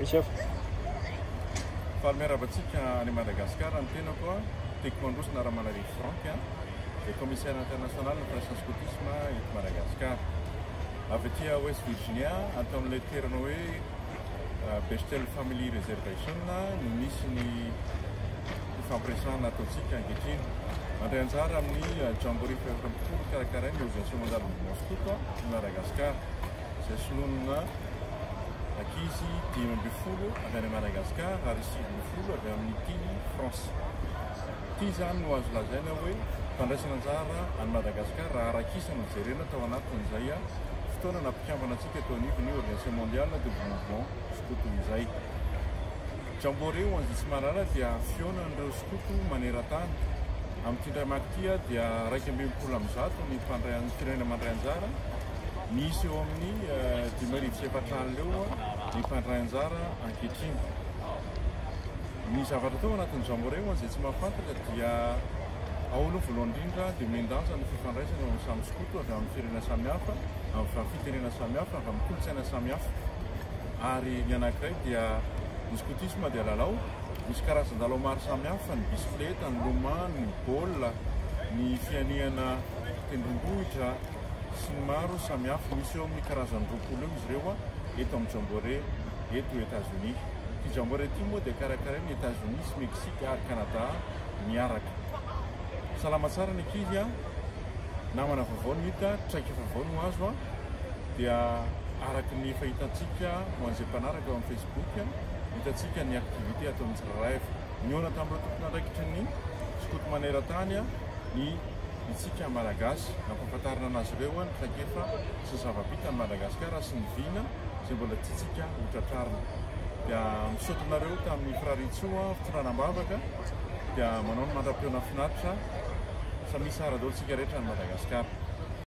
Chef. Faly miarahaba antsika any Madagasikara ny tenako, Tiako Mandrosina Ramanarivo Franck, izay commissaire international ny firaisan'ny scoutisme eto Madagasikara. Avy aty West Virginia, ato amin'ilay toerana hoe Bechtel Family Reservation no misy ny fifampiresahana ataontsika ankehitriny. Mandray anjara amin'ny Jamboree 24 karakarain'ny Organisation Mondiale du Mouvement Scout i Madagasikara, izay solonina ankizy 15 avy any Madagasikara ary 19 avy amin'ny Tily France. Ity izany no azo lazaina hoe fandraisana anjara an'i Madagasikara raha araka isa no jerena tao anatin'izay fotoana nampikambana antsika teo anivon'ny Organisation Mondiale de Mouvement Skoto izay. Jamboree ho an'izay tsy mahalala dia fihaonan'ireo skoto maneran-tany. Amin'ity indray maka ity dia 161 ny mpandray ny firenena mandray anjara. Misy eo amin'ny 450 eo ny mpandray anjara ankehitriny. Ny zavatra atao anatin'ny Jamboree ho an'izay tsy mahafantatra dia ao aloha voalohany indrindra dia omen-danja ny fifandraisana eo amin'ny samy skoto avy amin'ny firenena samihafa, avy amin'ny fitenena samihafa, avy amin'ny kolontsaina samihafa. Ary ny anankiray dia ny skotisma dia lalao, misy karazan-dalao maro samihafa, ny bisikileta, ny lomano, ny baolina, ny fianihana tendrombohitra sy ny maro samihafa. Misy eo amin'ny karazany 20 eo izy ireo eto amin'ny Jamboree eto Etazonia. Ity Jamboree ity moa dia karakarain'i Etazonia sy Meksika ary Kanada miaraka. Salama tsara ny ankizy a! Namana vaovao no hita, traikefa vaovao no azo a! Dia araka ny efa hitantsika ho an'izay mpanaraka eo amin'ny Facebook, hitantsika ny activité ataon'ny tsirairay avy. Nihaona tamin'ireo tompon'andraikitry ny skoto maneran-tany ny isika Malagasy. Nampahafantarina an'azy ireo ny traikefa sy ny zava-bitan'i Madagasikara sy ny vina izay mbola tiantsika ho tratrarina. Dia misaotra anareo tamin'ny firariantsoa, fitondrana am-bavaka, dia manao ny mandra-pihaona finaritra. Samia tsara daholo isika rehetra any Madagasikara.